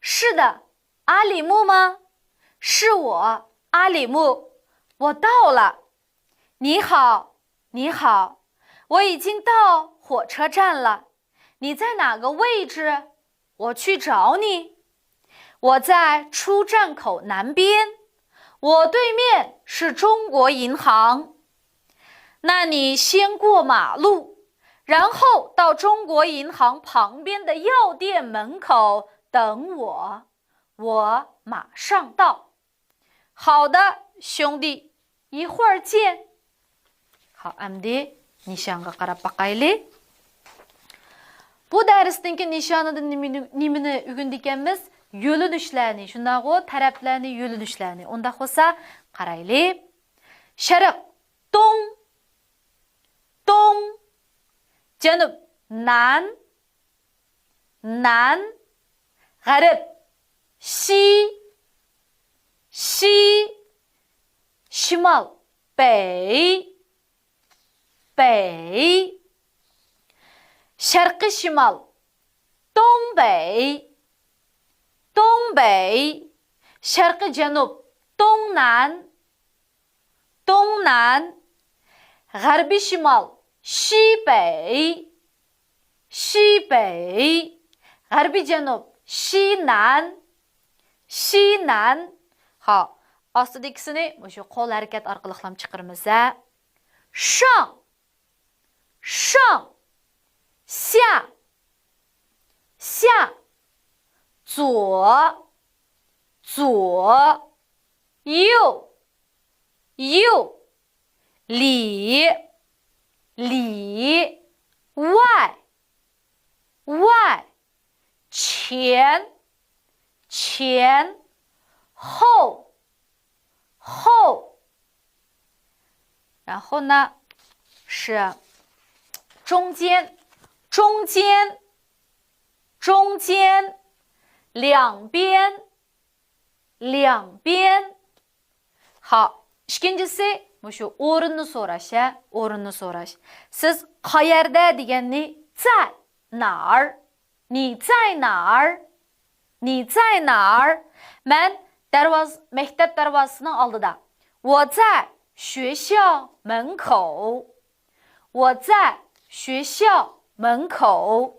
是的，阿里木吗？是我，阿里木，我到了。你好，你好，我已经到火车站了。你在哪个位置？我去找你。我在出站口南边，我对面是中国银行。那你先过马路，然后到中国银行旁边的药店门口等我，我马上到。好的，兄弟，一会儿见。 ھاو، ئەمدى نىشانغا قاراپ باقايلى. بۇ دەرستىنكى نىشانىدا نېمىنى، نېمىنى ئۆگەندىكەنمىز؟ يۆنىلىشلەرنى، شۇنداقغۇ؟ تەرەپلەرنى، يۆنىلىشلەرنى. ئۇنداق بولسا، قارايلى. شەرق، 东، 东. جەنۇب، 南، 南. غەرب، 西، 西. شىمال، 北، 北. شەرقىي شىمال، 东北، 东北. شەرقىي جەنۇب، 东南، 东南. غەربىي شىمال، 西北، 西北. غەربىي جەنۇب، 西南، 西南. ھاو، ئاستىدىكىسىنى مۇشۇ قول ھەرىكەت ئارقىلىقلام چىقىرىمىز ھە. 上，上，下，下，左，左，右，右，里，里，外，外，前，前，后，后。然后呢，是中间，中间，中间，两边，两边。好，ئىككىنچىسى، مۇشۇ ئورۇننى سوراش، ھە، ئورۇننى سوراش. سىز قايەردە دېگەننى 在哪儿؟ 你在哪儿？你在哪儿？ مەن دەرۋاز-، مەكتەپ دەرۋازىسىنىڭ ئالدىدا. 我在学校门口。我在学校门口。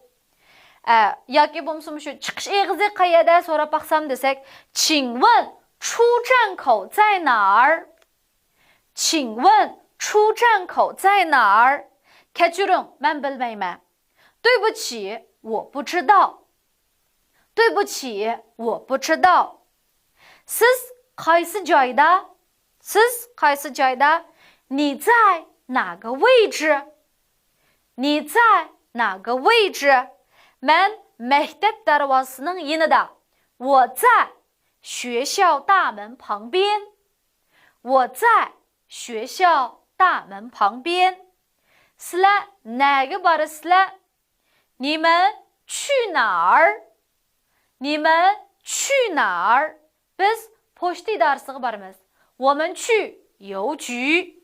ئە، ياكى بولمىسا مۇشۇ چىقىش ئېغىزى قەيەردە سوراپ باقسام دېسەك، 请问出站口在哪儿؟ 请问出站口在哪儿？ كەچۈرۈڭ، مەن بىلمەيمەن. 对不起，我不知道。 对不起，我不知道。 سىز قايسى جايدا؟ سىز قايسى جايدا؟ 你在哪个位置？ 你在哪个位置？ مەن مەكتەپ دەرۋازىسىنىڭ يېنىدا. 我在学校大门旁边。 我在学校大门旁边。 سىلەر نەگە بارىسىلەر؟ 你们去哪儿？ 你们去哪儿？ بىز پوچتا ئىدارىسىغا بارىمىز. 我们去邮局。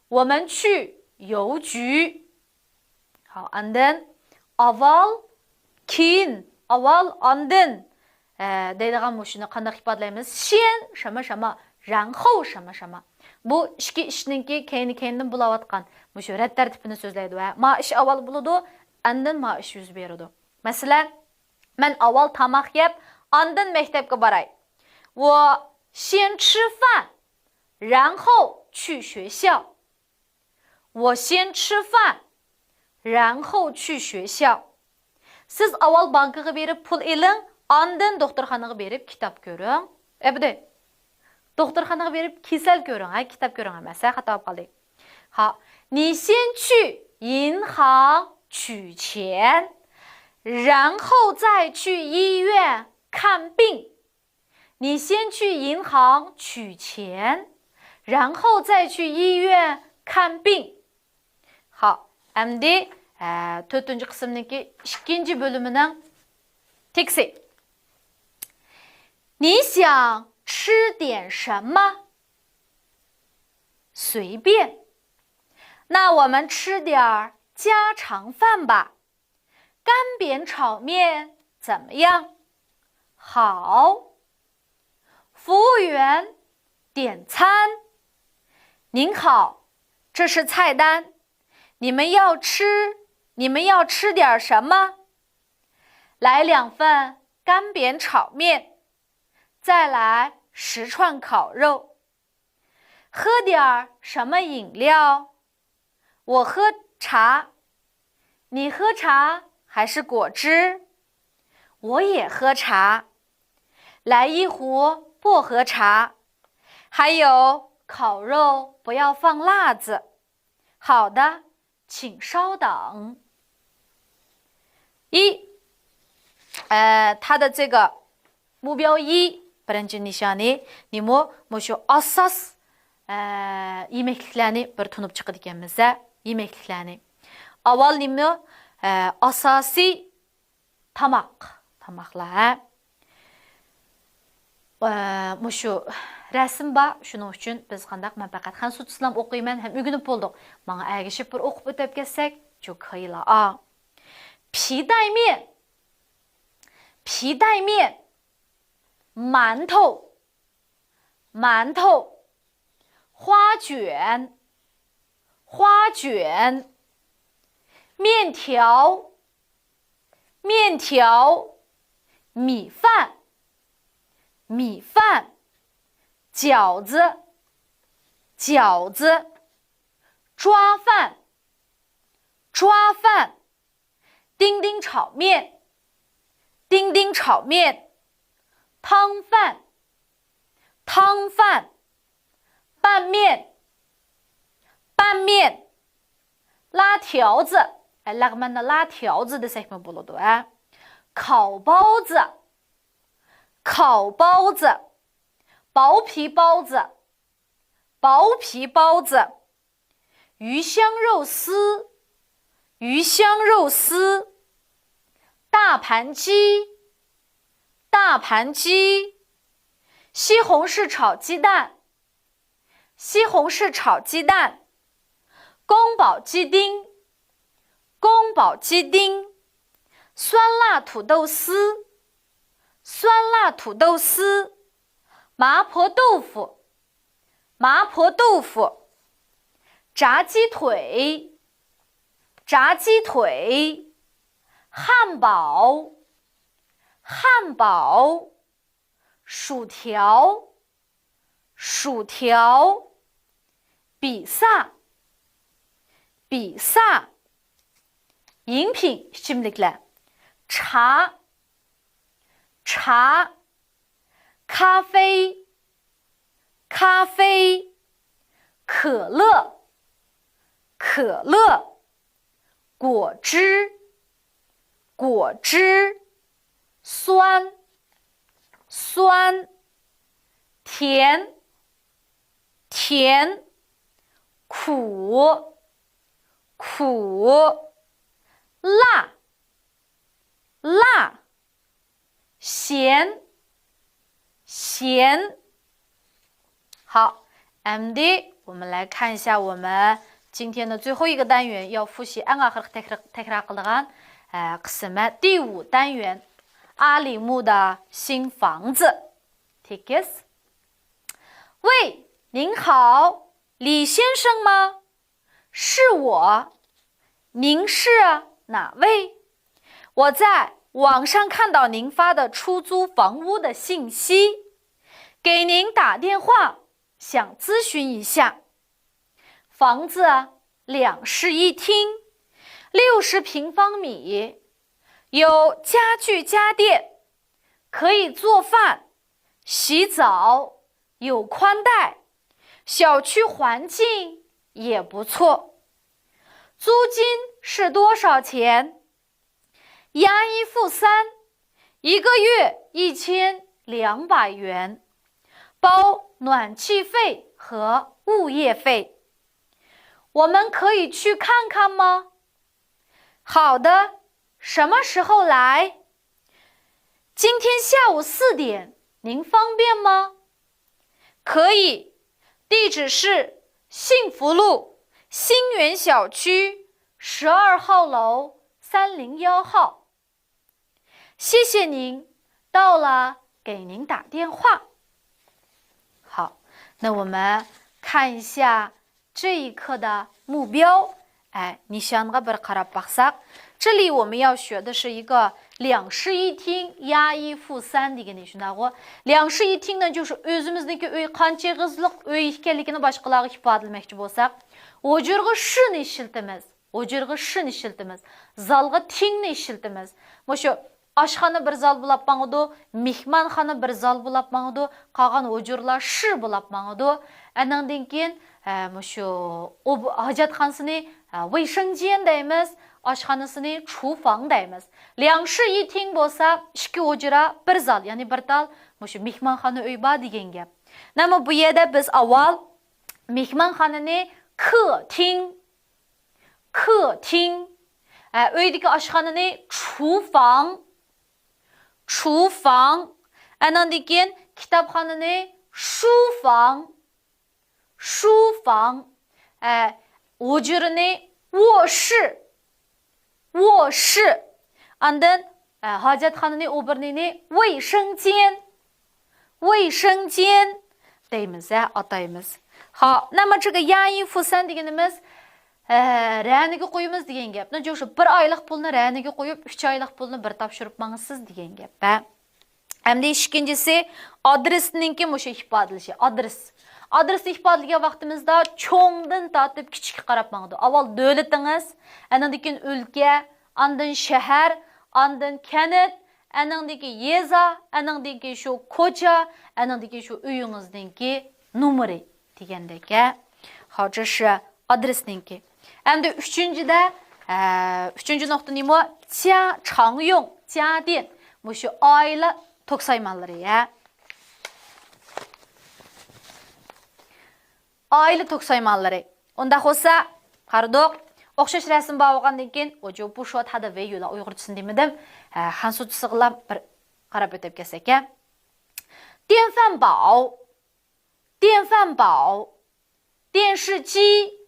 我们去邮局。 ھاۋ، ئاندىن ئاۋۋال، كېيىن، ئاۋۋال، ئاندىن، ئە، دەيدىغان مۇشۇنى قانداق ئىپادىلەيمىز؟ 先什么什么، 然后什么什么. بۇ ئىككى ئىشنىڭكى كەينى-كەينىدىن بولاۋاتقان مۇشۇ رەت تەرتىپىنى سۆزلەيدۇ. ھە، ما ئىش ئاۋۋال بولىدۇ، ئاندىن ما ئىش يۈز بېرىدۇ. مەسىلەن، مەن ئاۋۋال تاماق يەپ، ئاندىن مەكتەپكە باراي. 我先吃饭，然后去学校。 我先吃饭，然后去学校。 سىز ئاۋۋال بانكىغا بېرىپ پۇل ئېلىڭ، ئاندىن دوختۇرخانىغا بېرىپ كىتاب كۆرۈڭ. ئەبدى، دوختۇرخانىغا بېرىپ كېسەل كۆرۈڭ، ھە، كىتاب كۆرۈڭ ئەمەس، ھە، خاتا بولۇپ قالدى. ھا، 你先去银行取钱，然后再去医院看病。 你先去银行取钱，然后再去医院看病。 ھاۋ، ئەمدى، ئە، تۆتىنچى قىسىمنىڭكى ئىككىنچى بۆلۈمىنىڭ تېكىستى. 你想吃点什么？随便。那我们吃点儿家常饭吧。 干煸炒面怎么样？好。服务员，点餐。您好，这是菜单。你们要吃，你们要吃点儿什么？来两份干煸炒面，再来十串烤肉。 喝点儿什么饮料？我喝茶。你喝茶还是果汁？我也喝茶。来一壶薄荷茶，还有烤肉不要放辣子。好的，请稍等。一，呃，它的这个目标一بىرىنچى نىشانى نېمە؟ مۇشۇ ئاساس، ئە، يېمەكلىكلەرنى بىر تونۇپ چىقىدىكەنمىز، ھە؟ يېمەكلىكلەرنى. ئاۋۋال نېمە؟ ئە، ئاساسىي تاماق. تاماقلار، ھە؟ ئە، مۇشۇ رەسىم بار، شۇنىڭ ئۈچۈن بىز قانداق، مەن پەقەت خەنسۇچىسىلام ئوقۇيمەن ھەم ئۆگىنىپ بولدۇق. ماڭا ئەگىشىپ بىر ئوقۇپ ئۆتۈپ كەتسەك، 就可以了啊. 皮带面，皮带面，馒头，馒头，花卷，花卷，面条，面条，米饭，米饭，饺子，饺子，面，丁丁炒面，汤饭，汤饭，拌面，拌面，拉条子，哎，拉个曼的拉条子的什么不了对啊？烤包子，烤包子，薄皮包子，薄皮包子，鱼香肉丝，鱼香肉丝，大盘鸡，大盘鸡，西红柿炒鸡蛋，西红柿炒鸡蛋，宫保鸡丁，宫保鸡丁，酸辣土豆丝，酸辣土豆丝，麻婆豆腐，麻婆豆腐，炸鸡腿，炸鸡腿，汉堡，汉堡，薯条，薯条，比萨，比萨，饮品，ichimlikler，茶，茶，咖啡，咖啡，可乐，可乐，果汁，果汁，酸，酸，甜，甜，苦，苦，辣，辣，咸，咸。好，ئەمدى 我们来看一下我们今天的最后一个单元，要复习 ئەڭ ئاخىرقى تەكرار، تەكرار قىلىدىغان، ئە، قىسىم، 第五单元، 阿里木的新房子. تېكىست. 喂，您好，李先生吗？是我。您是哪位？我在网上看到您发的出租房屋的信息，给您打电话，想咨询一下。房子两室一厅，六十平方米，有家具家电，可以做饭、洗澡，有宽带，小区环境也不错。租金是多少钱？押一付三，一个月一千两百元，包暖气费和物业费。我们可以去看看吗？好的，什么时候来？今天下午四点，您方便吗？可以，地址是幸福路新源小区十二号楼三零幺号。谢谢您，到了给您打电话。好，那我们看一下这一课的目标。哎， نىشانغا بىر قاراپ باقساق، 这里我们要学的是一个两室一厅押一付三 دېگىنى، شۇنداقغۇ؟ 两室一厅 نى 就是 ئۆزىمىزنىڭكى ئۆي قانچە ئېغىزلىق ئۆي ئىكەنلىكىنى باشقىلارغا ئىپادىلىمەكچى بولساق، ھۇجرىغا شۇنى ئىشلىتىمىز، ھۇجرىغا شۇنى ئىشلىتىمىز، زالغا تىڭنى ئىشلىتىمىز. مۇشۇ ئاشخانا بىر زال بولاپ ماڭىدۇ، مېھمانخانا بىر زال بولاپ ماڭىدۇ، قالغان ھۇجرىلار شى بولاپ ماڭىدۇ. ئەنىڭدىن كېيىن، ھە، مۇشۇ ئوب-، ھاجەتخانىسىنى، ھە، ۋېيشېڭجيەن دەيمىز، ئاشخانىسىنى چۇفاڭ دەيمىز. 两室一厅 بولسا ئىككى ھۇجرا بىر زال، يەنى بىر تال مۇشۇ مېھمانخانا ئۆي بار دېگەن گەپ. نەمە بۇ يەردە بىز ئاۋۋال مېھمانخانىنى 客厅، 客厅، ھە، ئۆيدىكى ئاشخانىنى چۇفاڭ، چۇفاڭ، ئەنىڭدىن كېيىن كىتابخانىنى شۇفاڭ، شۇفاڭ، ھە، ھۇجرىنى 卧室، 卧室، ئاندىن، ھە، ھاجەتخانىنى، ئۇبىرنىنى 卫生间، 卫生间 دەيمىز، ھە، ئاتايمىز. 好，那么这个押一付三 دېگىنىمىز، ھە، رەنىگە قويىمىز دېگەن گەپ. نە، شۇ بىر ئايلىق پۇلنى رەنىگە قويۇپ، ئۈچ ئايلىق پۇلنى بىر تاپشۇرۇپ ماڭىسىز دېگەن گەپ، ھە. ئەمدى ئىككىنچىسى، ئادرېسنىڭكى مۇشۇ ئىپادىلىشى، ئادرېس. ئادرېسنى ئىپادىلىگەن ۋاقتىمىزدا چوڭدىن تارتىپ كىچىككە قاراپ ماڭىدۇ. ئاۋۋال دۆلىتىڭىز، ئاندىن كېيىن ئۆلكە، ئاندىن شەھەر، ئاندىن كەنت، ئەنىڭدىكى يېزا، ئەنىڭدىكى شۇ كوچا، ئەنىڭدىكى شۇ ئۆيىڭىزنىڭكى نومۇرى دېگەندەك. ھە. 好，这是 ئادرېسنىڭكى. ئەمدى ئۈچىنچىدە، ئە، ئۈچىنچى نۇقتا نېمە؟ 家، 常用، 家电. مۇشۇ ئائىلە توك سايمانلىرى، ھە. ئائىلە توك سايمانلىرى. ئۇنداق بولسا، قارىدۇق. ئوخشاش رەسىم بار بولغاندىن كېيىن، 我就不说它的谓语了، ئۇيغۇرچىسىنى دېمىدىم. ھە، خەنزۇچىسىغىلا بىر قاراپ ئۆتۈپ كەتسەك، ھە. 电饭煲، 电饭煲. 电视机，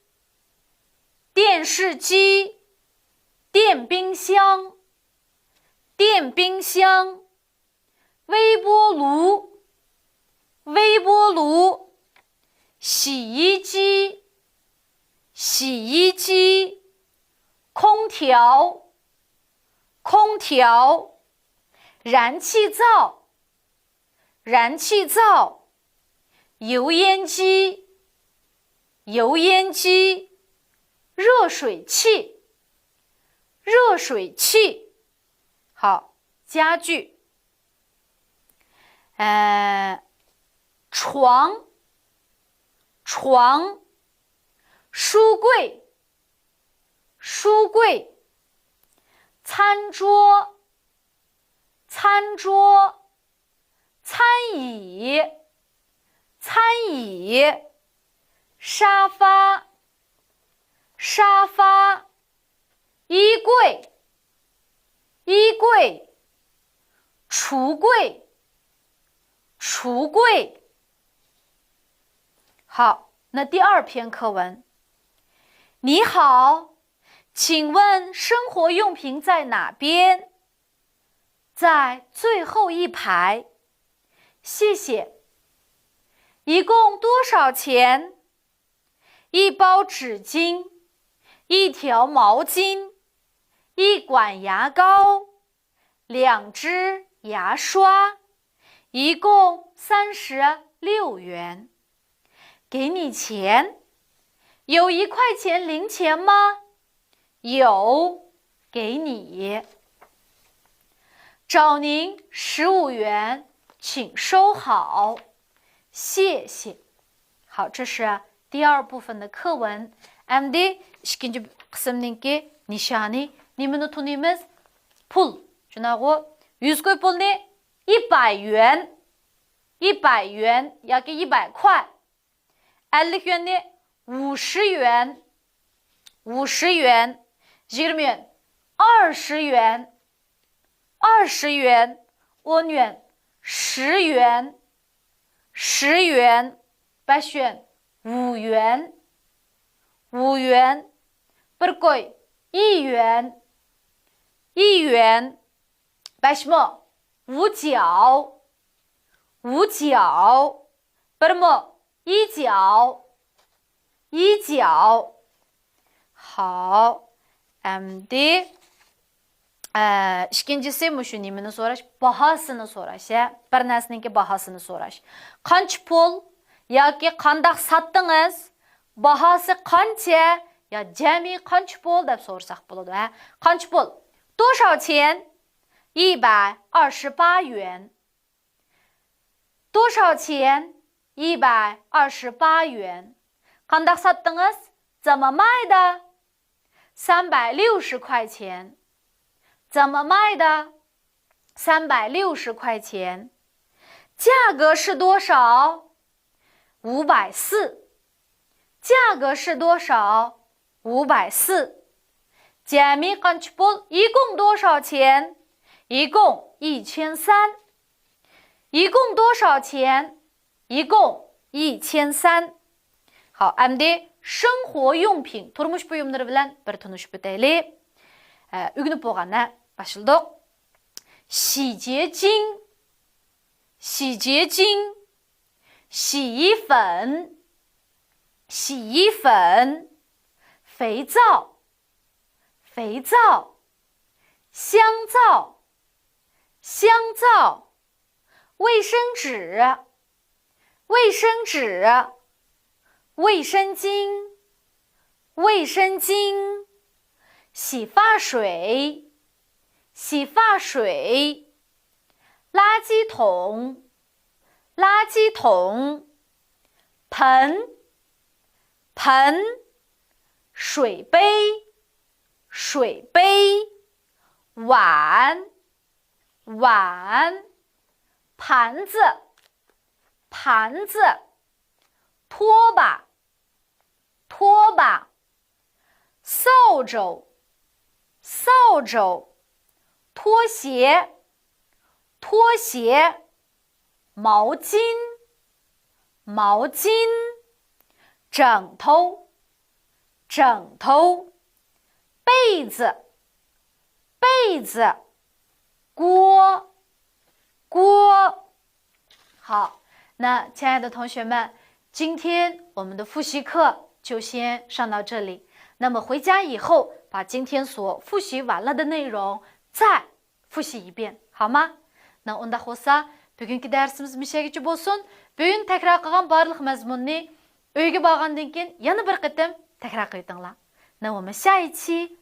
电视机。电冰箱，电冰箱。微波炉，微波炉。洗衣机，洗衣机。空调，空调。燃气灶， 燃气灶。油烟机，油烟机。热水器，热水器。好，家具。呃，床，床。书柜，书柜。餐桌， 餐桌。餐椅，餐椅。沙发，沙发。衣柜，衣柜。橱柜，橱柜。好，那第二篇课文。你好，请问生活用品在哪边？ 在最后一排。谢谢。一共多少钱？一包纸巾，一条毛巾，一管牙膏，两支牙刷，一共三十六元。 给你钱。有一块钱零钱吗？有，给你。找您十五元，请收好。谢谢。好，这是第二部分的课文。ئەمدى ئىككىنچى قىسىمنىڭكى نىشانى. نېمىنى تونۇيمىز؟ پۇل. شۇنداقغۇ؟ يۈز كوي پۇلنى 一百元، 一百元 ياكى 一百块. ئەللىك يۈەننى 五十元، 五十元. يىگىرمە يۈەن. 二十元، 二十元. ئون يۈەن. 十元، 十元. بەش يۈەن. 五元، 五元. بىر كوي. 一元، 一元. بەش مو. 五角، 五角. بىر مو. 一角، 一角. 好. ئەمدى، ئە، ئىككىنچىسى مۇشۇ نېمىنى سوراش؟ باھاسىنى سوراش، ھە؟ بىر نەرسىنىڭكى باھاسىنى سوراش. قانچە پۇل ياكى قانداق ساتتىڭىز؟ باھاسى قانچە يا جەمئىي قانچە پۇل دەپ سورىساق بولىدۇ، ھە؟ قانچە پۇل؟ 多少钱؟ 一百二十八元. 多少钱？ 一百二十八元. قانداق ساتتىڭىز؟ 怎么卖的؟ 三百六十块钱. 怎么卖的？ 三百六十块钱. 价格是多少？ 五百四. 价格是多少？ 五百四. جەمئىي قانچە پۇل؟ 一共多少钱？ 一共一千三. 一共多少钱？ 一共一千三. 好, ئەمدى 生活用品, تۇرمۇش بۇيۇملىرى بىلەن بىر تونۇشۇپ ئۆتەيلى. ئە, ئۆگىنىپ بولغان، ھە, باشلىدۇق. 洗洁精, 洗洁精. 洗衣粉, 洗衣粉. 肥皂, 肥皂. 香皂, 香皂. 卫生纸, 卫生纸. 卫生巾, 卫生巾. 洗发水,洗发水，垃圾桶，垃圾桶，盆，盆，水杯，水杯，碗，碗，盘子，盘子，拖把，拖把，扫帚，扫帚，拖鞋，拖鞋，毛巾，毛巾，枕头，枕头，被子，被子，锅，锅。好，那亲爱的同学们，今天我们的复习课就先上到这里。那么回家以后，把今天所复习完了的内容再复习一遍，好吗？ نا ئۇنداق بولسا، بۈگۈنكى دەرسىمىز مۇشۇ يەرگىچە بولسۇن. بۈگۈن تەكرار قىلغان بارلىق مەزمۇننى ئۆيگە بارغاندىن كېيىن يەنە بىر قېتىم تەكرار قىلىۋېتىڭلار. 那我们下一期